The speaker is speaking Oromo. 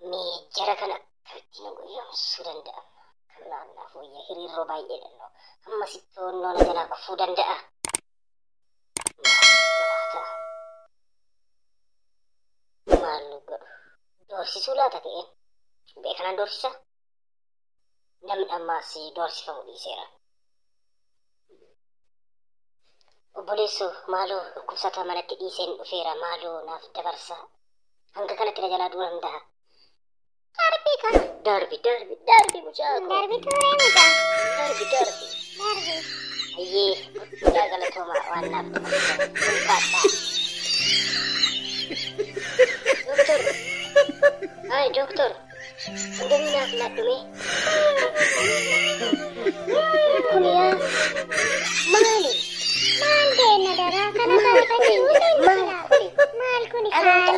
Mee jara kana akkamitti nu gowwoomsuu danda'ama? Kan naannaaf wayya hiriirroo baay'ee dhannoo. Amma sitti onnoo na jalaa kufuu danda'a. Maal laata? Maal nu godhu? Doorsisuu laata ta'een? Beekanaan doorsisa? Namni ammaas doorsifamu dhiiseera. Obboleessoo, maaloo, dhukkubsataa manatti dhiiseen dhufeera, maaloo naaf dabarsaa. Hanga kanatti na jalaa du'uu danda'a. Darbi kana. Darbi, darbi, darbi mucaa koo. Darbi turee mucaa. Darbi, darbi. Darbi. Ayyee, guddaa galatoomaa waan naaf dabarsan. Ulfaadhaa. Doktor. Hayi doktor. Indomii naaf laadhume. Kun yaa maali? Maal beekna daraa kana salphachuu Maal kuni? Maal kuni Dhaloota kaal?